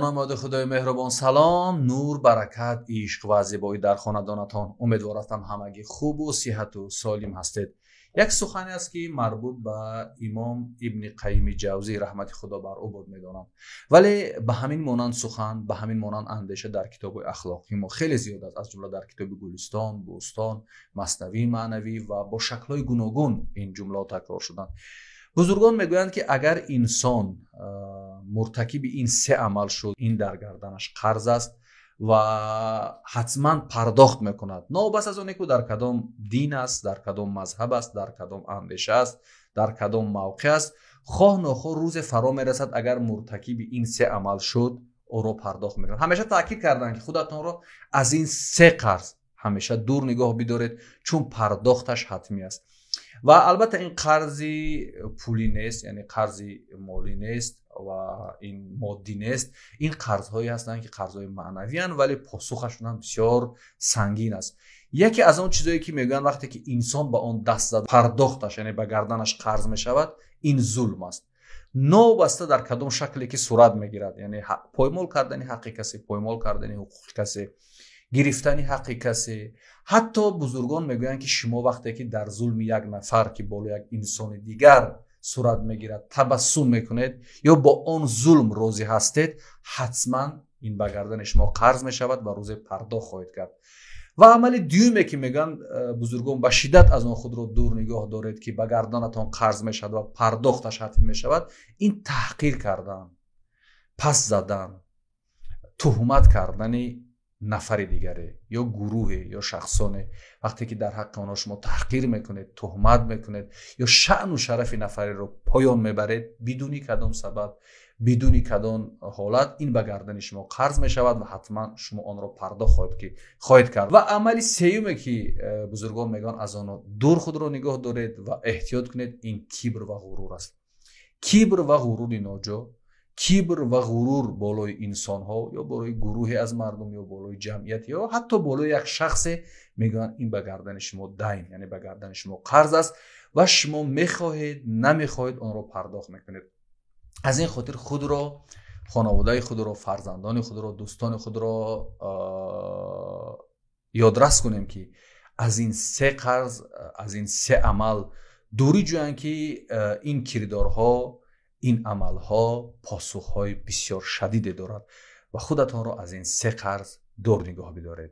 Номи Худои меҳрубон. Салом, нур, баракат, ишқ ва зебоӣ дар хонадонатон. Умедвор ҳастам, ҳамагӣ хубу сиҳату солим ҳастед. Як сухане аст, ки марбут ба имом Ибни Қайими Ҷавзӣ, раҳмати Худо бар ӯ бод, медонам, вале ба ҳамин монанд сухан, ба ҳамин монанд андеша дар китоби ахлоқи мо хеле зиёд аст, аз ҷумла дар китоби Гулистон, Бӯстон, Маснавии маънавӣ ва бо шаклҳои гуногун ин ҷумлаҳо такрор шуданд. Бузургон мегӯянд, ки агар инсон муртакиби ин се амал шуд, ин дар гарданаш қарз аст ва ҳатман пардохт мекунад, новобаста аз оне ки дар кадом дин аст, дар кадом мазҳаб аст, дар кадом андеша аст, дар кадом мавқеъ аст. Хоҳ нохоҳ рӯзе фаро мерасад, агар муртакиби ин се амал шуд, ӯро пардохт мекунад. Ҳамеша таъкид карданд, ки худатонро аз ин се қарз ҳамеша дур нигоҳ бидоред, чун пардохташ ҳатмӣ аст. Ва албатта ин қарзи пулӣ нест, яъне қарзи молӣ нест ва ин моддӣ нест. Ин қарзҳое ҳастанд, ки қарзҳои маънавиянд, вале посухашон ҳам бисёр сангин аст. Яке аз он чизое, ки мегӯянд, вақте ки инсон ба он даст зад, пардохташ, яъне ба гарданаш қарз мешавад, ин зулм аст, новобаста дар кадом шакле ки сурат мегирад, яъне поймол кардани ҳаққи касе, поймол кардани ҳуқуқи касе, гирифтани ҳаққи касе. Ҳатто бузургон мегӯянд, ки шумо вақте ки дар зулми як нафар, ки боло як инсони дигар сурат мегирад, табассум мекунед ё бо он зулм розӣ ҳастед, ҳатман ин ба гардани шумо қарз мешавад ва рӯзе пардохт хоҳед кард. Ва амали дуюме, ки мегӯянд бузургон, ба шиддат аз он худро дур нигоҳ доред, ки ба гарданатон қарз мешавад ва пардохташ ҳатмӣ мешавад, ин таҳқир кардан, пас задан, туҳмат кардани нафари дигаре ё гурӯҳе ё шахсоне. Вақте ки дар ҳаққи онҳо шумо таҳқир мекунед, туҳмат мекунед ё шаъну шарафи нафареро поён мебаред, бидуни кадом сабаб, бидуни кадом ҳолат, ин ба гардани шумо қарз мешавад ва ҳатман шумо онро пардохт хоҳед кард. Ва амали сеюме, ки бузургон мегӯянд, аз оно дур худро нигоҳ доред ва эҳтиёт кунед, ин кибр ва ғурур аст. Кибр ва ғурури ноҷо, кибр ва ғурур болои инсонҳо ё болои гурӯҳе аз мардум ё болои ҷамъият ё ҳатто болои як шахсе, мегӯянд, ин ба гардани шумо дайн, яъне ба гардани шумо қарз аст ва шумо мехоҳед, намехоҳед, онро пардохт мекунед. Аз ин хотир худро, хонаводаи худро, фарзандони худро, дӯстони худро ёдрас кунем, ки аз ин се қарз, аз ин се амал дурӣ ҷӯянд, ки ин кирдорҳо, ин амалҳо посухҳои бисёр шадиде дорад ва худатонро аз ин се қарз дур нигоҳ бидоред.